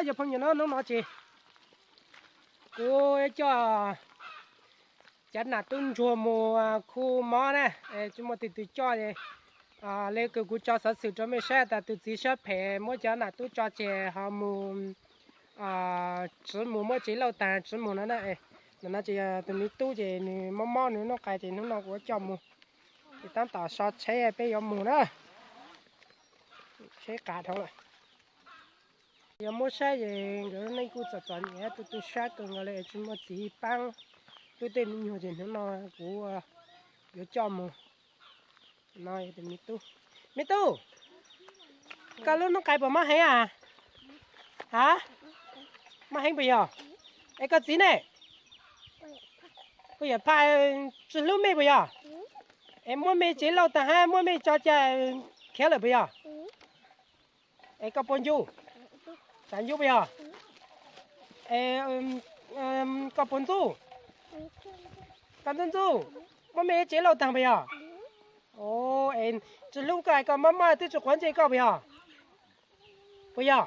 Yog phooj ywg, hnub no ces kuv coj cov nam tub ntsuag mus khu mob na, tsis muaj twg twg coj li. Li kuv tso xov xwm rau mej saib tas tus txiv siab phem muab cov nam tub tso tseg ho mus tsis mus, muab tsev lauj tag tsis mus no na. Ntawm no ces yog tus me tub ces nws mob mob nws hnub qai ces hnub no kuv coj mus. Ces tab tom so tsheb peb yuav mus na. Tsheb qav dhau lawm. Yog muab saib ces nkawd lub neej kuj txom txom nyem, tu tu siab kawg nkaus li, tsis muaj txiv paab tub tej me nyuag ces hnub no kuv yuav coj mus. No, me tub, koj lub hnub qai puas mob heev a? Ha, mob heev puas yog? Es koj txiv ne? Puas yog phaj tsis hlub mej puas yog? Es muab mej tsev lauj tag hab muab mej tso ca khiav lawm puas yog? Es koj puas ncu? Tsis ncu puas yog? Es koj puas ntxub? Koj ntxub ntxub, muab mej tsev lauj tag puas yog? Es tsis hlub koj, koj mob mob twb tsis quav ntsej koj puas yog? Puas yog?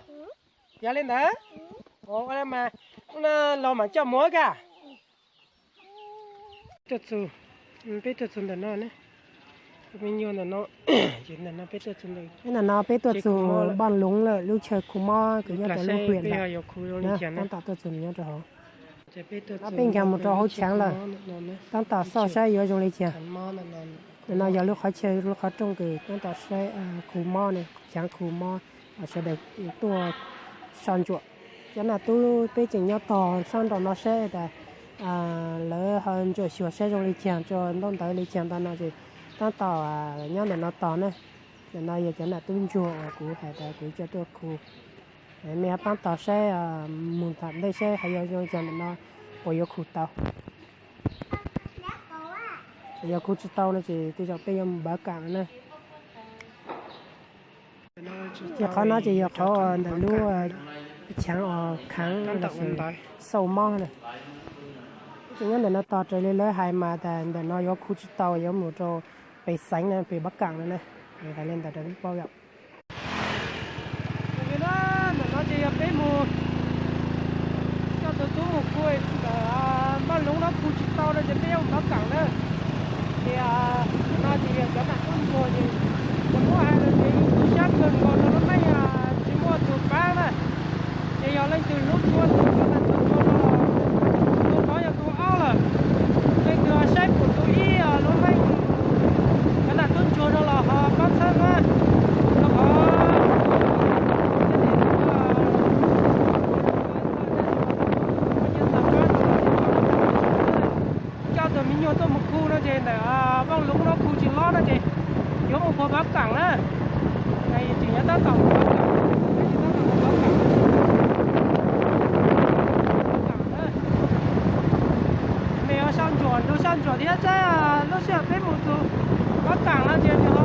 Yog li ntawd, los mas coj mus kaj. Peb tuaj txug ntawm no, me nyuam ntawm no, ntawm no peb tuaj txug Npaj Loob lawm, lub chaw khu mob kws nyob rau lub hwm ntawd. Tab tom tuaj txug nyob rau hauv. Peb ncaag mus rau hauv chaav lawm, tab tom xauj saib yuav zoo li cas. Ntawm no yog lub qhov chaw, lub qhov rooj kws tab tom saib khu mob ne, chaav khu mob, sawv daws tuaj soj ntsuam. Cov nam tub peb tseem nyob tog sab nraum no saib tas lawv ho ntsuam xyuas saib zoo li cas, tso ntaub ntawv li cas ntawm no ces tab tom nyob ntawm no tos na. Ntawm no yog cov nam tub ntsuag uas kuv hais tas kuv coj tuaj khu. Mej ho paab tos saib mus tom ntej saib ho yuav zoo li cas ntawm no, puas yuav khu tau. Yog khu tsis tau no ces tej zaum peb yuav mus npav kaam na. Ces qhov no ces yog qhov ntawm lub chaav uas khaav los sis xauj mob na. Tseem nyob ntawm no tos raws li lawv hais mas tas ntawm no yuav khu tsis tau, yuav mus rau pem xeev na, pem npav kaam no na. Hais li ntawd rau peb paub yom. Ntawm no ces yog peb mus coj tus tub mus khu ntawm Npaj Loob no, khu tsis tau no ces peb yuav mus npav kaam na. Ces no ces yog cov nam tub ntsuag ces kuv muab hais los ces yus tu siab kawg nkaus rau lub neej tsis muaj tus paab na. Ces yog leej twg hlub tshua tus nam tub ntsuag no los tus no yog tus ob lawm. Leej twg saib pum tus ib lub neej cov nam tub ntsuag no los ho paab txhawb na. Rau qhov coj tus me nyuam tuaj mus khu no ces ntawm Npaj Loob no khu tsis lob no ces yuav mus puag npav kaam na. Tseem yuav tab tom mus npav kaam, tab tom mus npav kaam. Mej yuav soj ntsuam, nrug soj ntsuam thiab saib lub sij hawm peb mus txug npav kaam no ces nws ho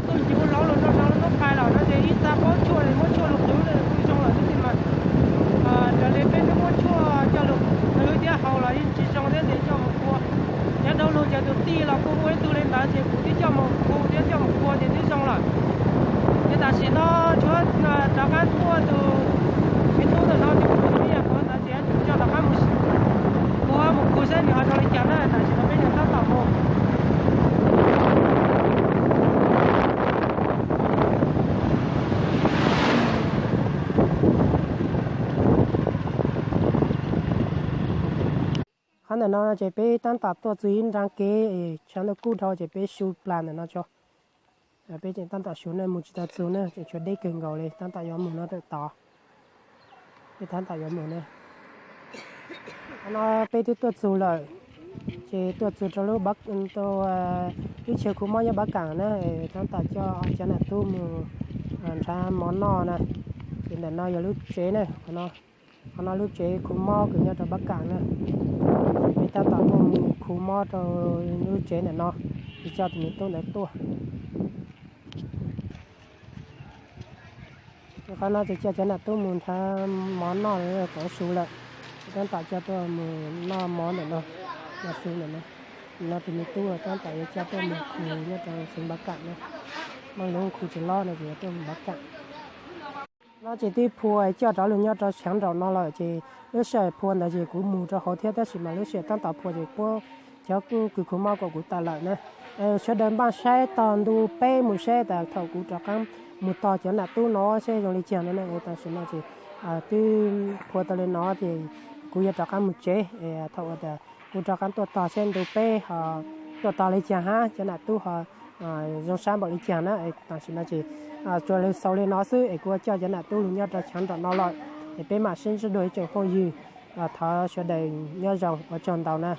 tuaj ncuv zov lug rau no lub qai lawm no ces ib txha paub tshuaj, muab tshuaj lug qhwv kuj zoo lawm xwb mas raws li peb twb muab tshuaj coj lug qhwv thiab haus los yeej tsis zoo thiab ces coj mus puag. Nyob dhau lug ces tus tij los kuj muaj ib tug li ntawd ces kuv twb coj mus khu thiab coj mus puag ces twb zoo lawm. Ces tam sim no tshuav rov qab tuaj tus me tub ntawm no ces kuv tus tij kuv ntawd ces yuav tsum coj rov qab mus puag mus khu saib nws ho zoo li cas na. Tam sim no peb yuav tab tom mus. Qhov ntawm no ces peb tab tom tuaj txug ib nrab kev tshav ntuj kub dhau ces peb su plas ntawm no tso. Peb tseem tab tom su na, mus tsis tau txug na, tseem tshuav deb kawg nkaus li, tab tom yuav mus no tawm tod. Peb tab tom yuav mus na. Qhov no peb twb tuaj txug lawm, ces tuaj txug rau lub chaw khu mob nyob npav kaam na, tab tom coj cov nam tub mus nrhav mov noj na. Ces ntawm no yog lub tsev na, qhov no lub tsev khu mob kws nyob rau npav kaam na. Peb tab tom tuaj mus khu mob rau lub tsev ntawm no, es coj tus me tub ntawd tuaj. Qhov no ces coj cov nam tub mus nrhav mov noj, tau su lawm, tab tom coj tuaj mus noj mov ntawm no, noj su ntawm no. No tus me tub tab tom yuav coj tuaj mus khu nyob rau xeev Npav Kam no. Maj lub khu tsis lob no ces yuav tuaj mus Npav Kam. No ces twb phua coj rov lug nyob rau tshav nraum no lawm ces lub sij hawm phua ntawd ces kuv mus rau hauv thiab, tab sis mas lub sij hawm tab tom phua ces puab cov kws khu mob kom kuv tawm lawm na. Sawv daws npaj saib tog ntu peb mus saib tas thaum kuv rov qab mus tog cov nam tub no seb zoo li cas no na. Tam sim no ces twb phua tau li no ces kuv yuav rov qab mus tsev, thaum uas tas kuv rov qab tuaj tog seb ntu peb ho tuaj tog li cas hab, cov nam tub ho zoo sab npaum li cas na. Tam sim no ces tsuas lug xaus li no xwb es kuv coj cov nam tub lug nyob rau tshav nraum no lawm, es peb mam sib ntsib dua ib tsoom phooj ywg. Thov sawv daws nyob zoo, ua tsaug ntau na.